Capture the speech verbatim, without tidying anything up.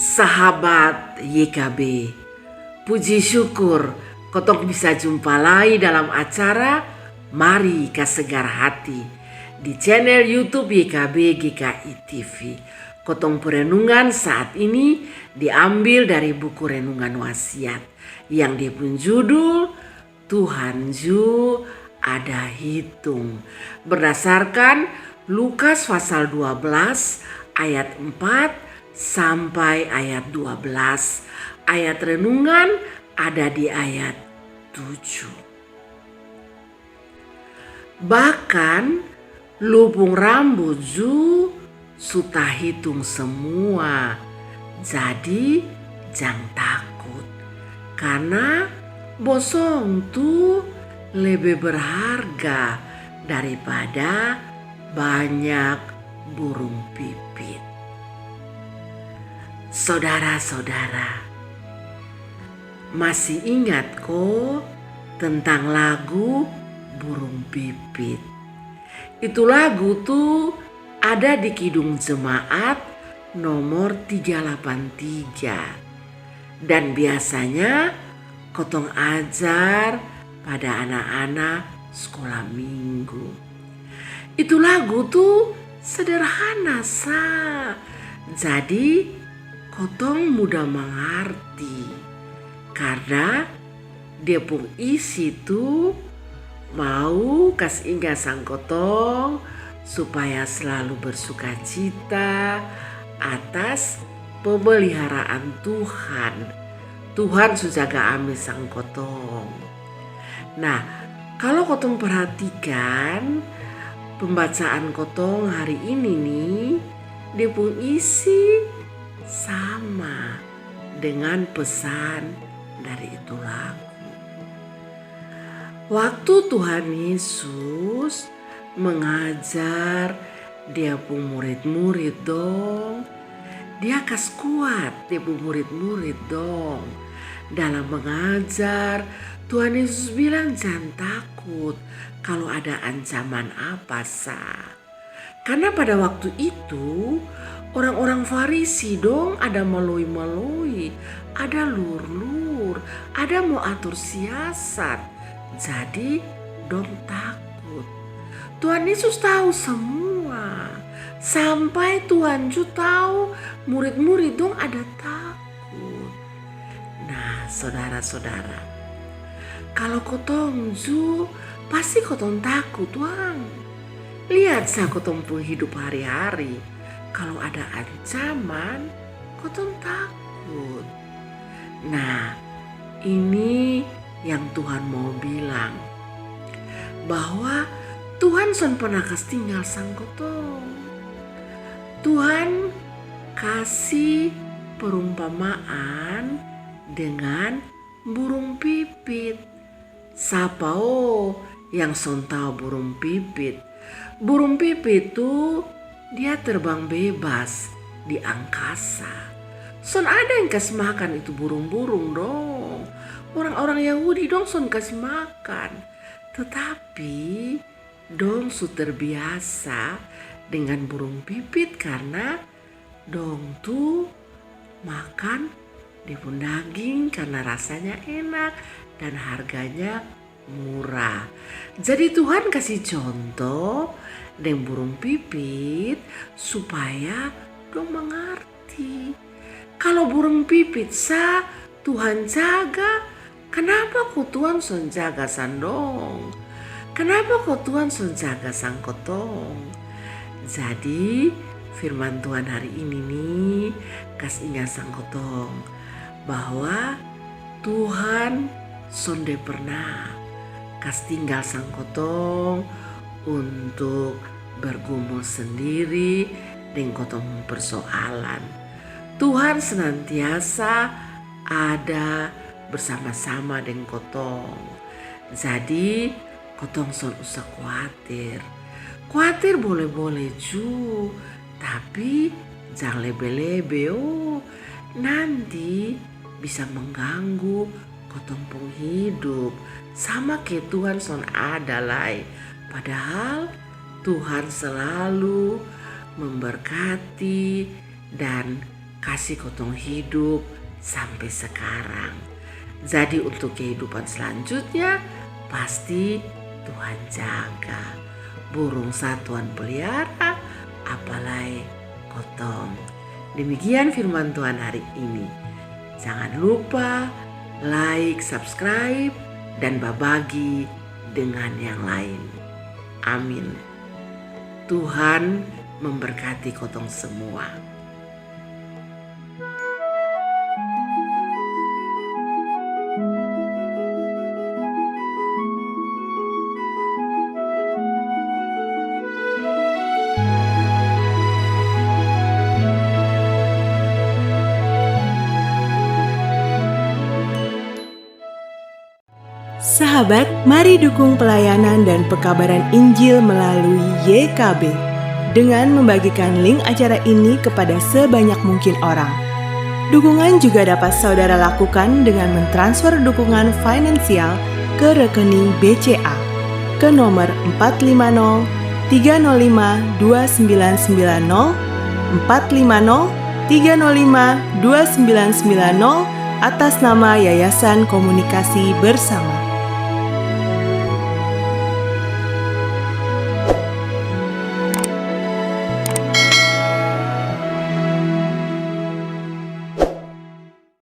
Sahabat Y K B, puji syukur kotong bisa jumpa lai dalam acara Mari Kasegar Hati di channel YouTube Y K B G K I T V. Kotong perenungan saat ini diambil dari buku renungan Wasiat yang dia pun judul Tuhan ju ada hitung. Berdasarkan Lukas pasal dua belas ayat empat sampai ayat dua belas. Ayat renungan ada di ayat tujuh. Bahkan lubung rambut ju su tahitung semua. Jadi jang takut, karna bosong tu lebe berharga daripada banyak burung pipit. Sodara-sodara, masi ingat ko tentang lagu Burung Pipit? Itu lagu tu ada di Kidung Jemaat nomor tiga lapan tiga. Dan biasanya kotong ajar pada ana-ana skola minggu. Itu lagu tu sederhana sa. Jadi kotong muda mangarti. Karna dia pung isi tu mau kas inga sang kotong supaya slalu bersukacita atas pemeliharaan Tuhan. Tuhan su jaga ame sang kotong. Nah, kalo kotong perhatikan pembacaan kotong hari ini ni, dia pung isi sama dengan pesan dari itu lagu. Waktu Tuhan Yesus mengajar dia pung murid-murid dong, dia kas kuat dia pung murid-murid dong. Dalam mengajar, Tuhan Yesus bilang, "Jangan takut kalau ada ancaman apa sa." Karna pada waktu itu, orang-orang Farisi dong ada maloi-maloi, ada lur-lur, ada mo atur siasat. Jadi dong takut. Tuhan Yesus tau samua. Sampai Tuhan ju tau murid-murid dong ada takut. Nah, sodara-sodara, kalo kotong ju, pasti kotong takut wang. Liat sa kotong pung hidup hari-hari. Kalo ada ancaman, kotong takut. Nah, ini yang Tuhan mau bilang, bahwa Tuhan son pernah kas tinggal sang kotong. Tuhan kasi perumpamaan dengan burung pipit. Sapa o yang son tau burung pipit? Burung pipit tu dia terbang bebas di angkasa. Son ada yang kas makan itu burung-burung dong. Orang-orang Yahudi dong son kas makan. Tetapi dong su terbiasa dengan burung pipit karna dong tu makan dia pung daging karna rasanya enak dan harganya murah. Jadi Tuhan kasi contoh deng burung pipit supaya dong mangarti. Kalo burung pipit sa Tuhan jaga, kanapa ko Tuhan son jaga sang dong? Kanapa ko Tuhan son jaga sang kotong? Jadi firman Tuhan hari ini ni kas inga sang kotong bahwa Tuhan sonde pernah kas tinggal sang kotong untuk bergumul sendiri deng kotong persoalan. Tuhan senantiasa ada bersama-sama deng kotong. Jadi kotong son usa kuatir. Kuatir bole-bole ju, tapi jang lebe-lebe o. Nanti bisa mengganggu kotong pung hidup sama ke Tuhan son ada lai. Padahal Tuhan selalu memberkati dan kasi kotong hidup sampe sekarang. Jadi untuk kehidupan selanjutnya pasti Tuhan jaga. Burung sa Tuhan pelihara, apalai kotong. Demikian firman Tuhan hari ini. Jangan lupa like, subscribe, dan babagi dengan yang lain. Amin. Tuhan memberkati kotong semua. Sahabat, mari dukung pelayanan dan pekabaran Injil melalui Y K B dengan membagikan link acara ini kepada sebanyak mungkin orang. Dukungan juga dapat saudara lakukan dengan mentransfer dukungan finansial ke rekening B C A ke nomor empat lima nol tiga nol lima dua sembilan sembilan nol, empat lima nol tiga nol lima dua sembilan sembilan nol, atas nama Yayasan Komunikasi Bersama.